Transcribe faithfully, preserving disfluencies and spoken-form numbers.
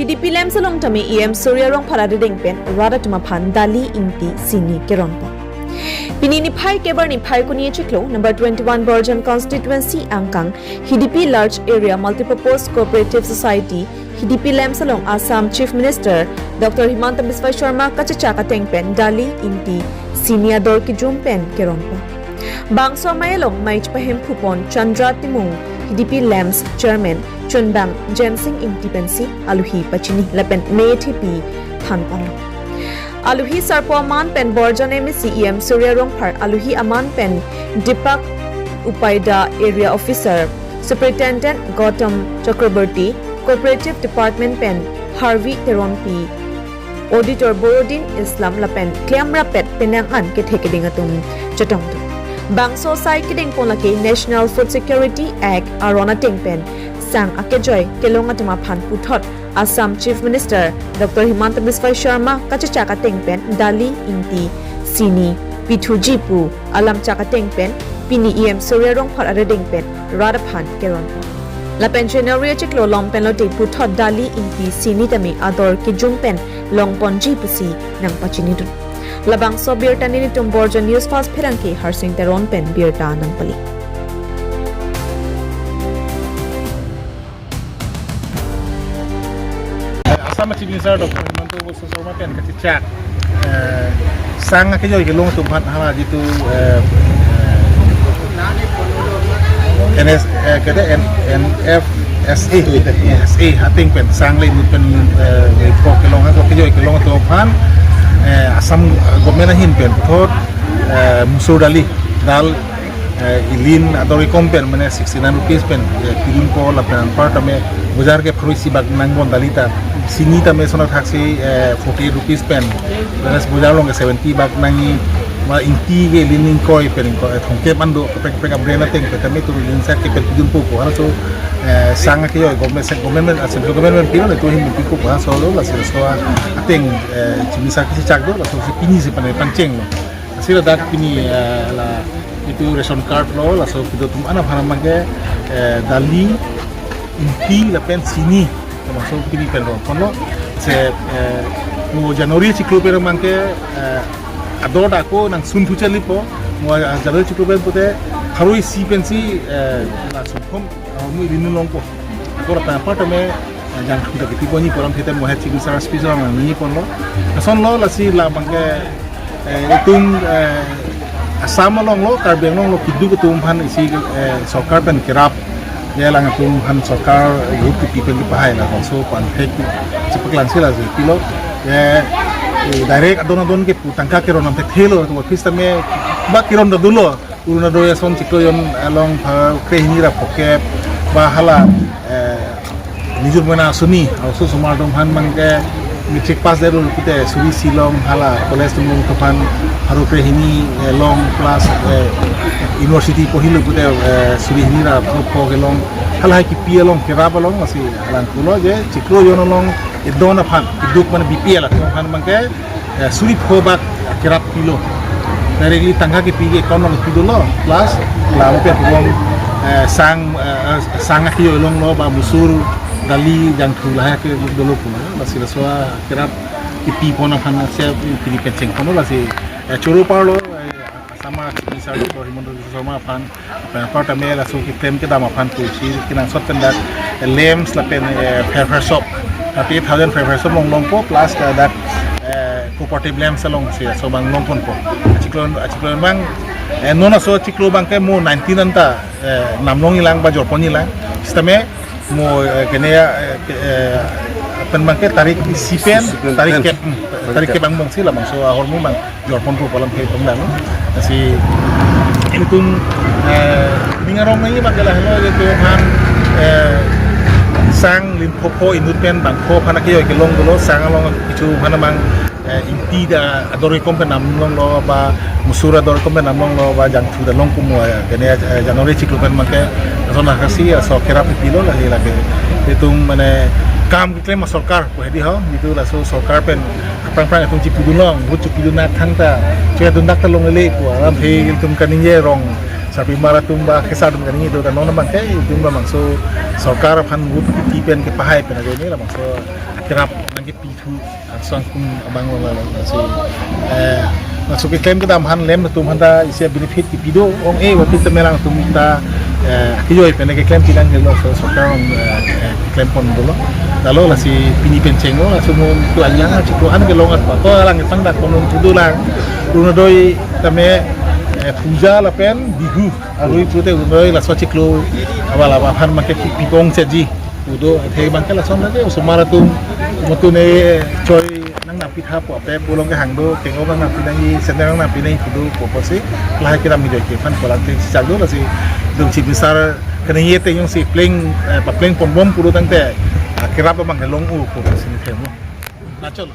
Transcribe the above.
H D P lamps along tame E M Surya Rongphar arideng pen rat atum aphan dali ingti sini keronpon. Pini niphai Kebar niphai kuni achiklo number twenty-one Borjan constituency angkang H D P Large Area Multipurpose Cooperative Society H D P lamps along Assam Chief Minister Doctor Himanta Biswa Sharma kachechak ateng pen dali ingti sini ador kejum pen keronpon. Bangso amei along mei chepahemphupon Chandra Timung, H D P lamps chairman chunbang Jensing Ingti pensi aluhi pachini lapen mei thepi thanponlo. Aluhi sarpo aman pen Borjan M A C E M Surya Rongphar, aluhi aman pen Deepak Upaida, area officer Superintendent Gautam Chakraborty, cooperative department pen Harvey Teronpi, auditor Borodin Islam lapen klem rapet penang an kethe keding atum chetong tu. Bangso asai kedengpon lake National Food Security Act aron ateng pen sang akejoi kelong atum aphan puthot Assam Chief Minister Doctor Himanta Biswa Sharma kachechak ateng pen dali ingti sini pithuji pu alam chak ateng pen pini E M Surya Rongphar arideng pen rat aphan keronpon. Lapen January achiklo along pen lote puthot dali ingti sini tame ador kejum pen longponji pusi nangpachinidun. Labangso abirta nelitum Borjan News Fast pherangke Harsing Teron pen birta nangpali. Assam Chief Minister Doctor Himanta Biswa Sharma pen kachechak, eh, sang akejoi kelong atum aphan hala jitu, eh, N S, eh, kete N-, N F S A, S A ateng pen sang le inut pen, eh, kok kelong ha kok kejoi kelong atum aphan, eh, Assam government ahin pen puthot, eh, musur dali, dal, eh, ilin ador ekom pen mane sixty nine rupees pen, eh, pidunpo lapen anpar tame bojar ke pharo isi bak nangbon dali ta, sini tame sona thaksi, eh, forty eight rupees pen, whereas bojar along ke seventy bak nangji, ma ingti ke ilin ingkoi pen ingkoi, eh, thomkep an do, kaprek kaprek a-brand ateng pen tame tu ilin sa ke pen pidunpo ko. Halaso, eh, sang akejoi government, government, ah, central government pilo, netum ahin pipo ko. Halaso lo, lasi laso ateng, eh, chimisa kachechak do, laso si pini si pane pangcheng lo. Lasi ladak pini, eh, la itu ration card lo, laso kedo atum an aphan abangke, eh, dali, ingti lapen sini, termasuk pini pen ronponlo. Se, eh, mo January achiklo pen abangke, eh, ador ako nangsun thu chalipo, mo, eh, January achiklo pen pute pharo isi pensi, eh, la sumkom, eh, mo ilin longpo. Ako lapen anpar tame, eh, jangthu ta kipi ponji pu alam thete mo head chief minister speech along nangniponlo. Lasonlo lasi labangke, eh, itum, eh, Assam along lo, Karbi Anglong lo, keduk atum aphan isi, eh, sorkar pen kerap. Ya lang atum aphan sorkar vote kipi pen kepahai labangso pen thek chepaklangsi lasi pilo. Ya, eh, direct adon adon kepu tangka keron lam thekthelo, atum office tame ba keron ta dolo. Arunodoi ason chiklo jon along pharo krehini ra phokep ba hala, eh, Nijor Moina Asoni, aso osomar atum aphan abangke matric pass det pute suri isi along hala college atum along aphan pharo krehini, eh, along plus, eh, university porhilo pute, eh, suri hini ra pharo pho kelong halahai kipi along kerap along lasi alang pulo je chiklo jon along edon aphan keduk mane B P L atum aphan abangke, eh, suri pho bak kerap pilo. Directly tangka kipi ke account along pidolo, plus lapu pen pulong, eh, sang, eh, eh, sang akejoi longlo ba musur, dali, jangthu lahai ke dolo pulo. Lasi laso akerap kipipon aphan si pini pangchengponlo lasi, eh, choro parlo, eh, Assam Chief Minister Doctor Himanta Biswa Sharma aphan, lapen anpar tame laso keklem kedam aphan pusi kenangsot pen dak, eh, lamps lapen, eh, pherpher shop. Tapi eight thousand pherpher shop along longpo plus ke dak, eh, cooperative lamps alongsi laso abang longponpo. Achiklo, achiklo abang, eh, non aso achiklo abangke mo nineteen anta, eh, namlongji lang ba jorponji lang. Sitame mo, eh, kene ya, eh, ke, eh, pen abangke tarik isi pen, isi pen, tarik pen. Kep, hmm, tarik kep angbongsi labangso ahormu abang jorponpo pu alam ke pemdang. Lasi ilitum, eh, ning arong nangji abangke lahelo je tu aphan, eh, sang lim phopho inut pen bangpho aphan akejoi kelong dolo, sang along kecho aphan abang, eh, ingti ta ador ekom pen namlonglo ba musur ador ekom pen namlonglo ba jangthu ta longpo mo, eh, kene, eh, January achiklo pen abangke lason akasi, eh, sorkar api pilo lagi lagi. Itum mane kam keklem sorkar pu hedi ho, jitu laso sorkar pen aphrang phrang itum chipidunlong, vote chipidun nangthang ta, chedun dak ta longle pu alam he itum kaningje rong. Sarpimar atum ba kesar atum kaningje do, ta non abang ke itum labangso sorkar aphan vote kepi pen kepahai pen ajoine labangso akerap nangkepi thu angsong atum abang lo lo lo si, eh, laso keklem kedam aphan lem atum aphanta isi benefit kepi do ong-e, wati temerang atum ta, eh, akejoi pen keklem pinang ke laso sorkar, eh, eh, klem pon dolo. Lalo lasi pini pen chenglo, laso mo tu anyang chiklo an kelong at pato alang pangdak ponun tudu lang. Arunodoi tame, eh, puja lapen Bihu arui pute Arunodoi laso chiklo abang labang aphan abang ke pi-, pipong seji. Udo athe abang ke lason lage osomar atum mutune choi nang nangpitha po ape pulong ke hang do, kengong nang nangpi nangji, sendal nang nangpi nangji pudo po pusi lahai kedam hidoi ke aphan kolang te chak do, lasi dong chief minister kaningje te jongsi pleng, eh, papleng ponbom pulo tangte, ah, kerap abang kelong-o po pusi ne themo. Nachol.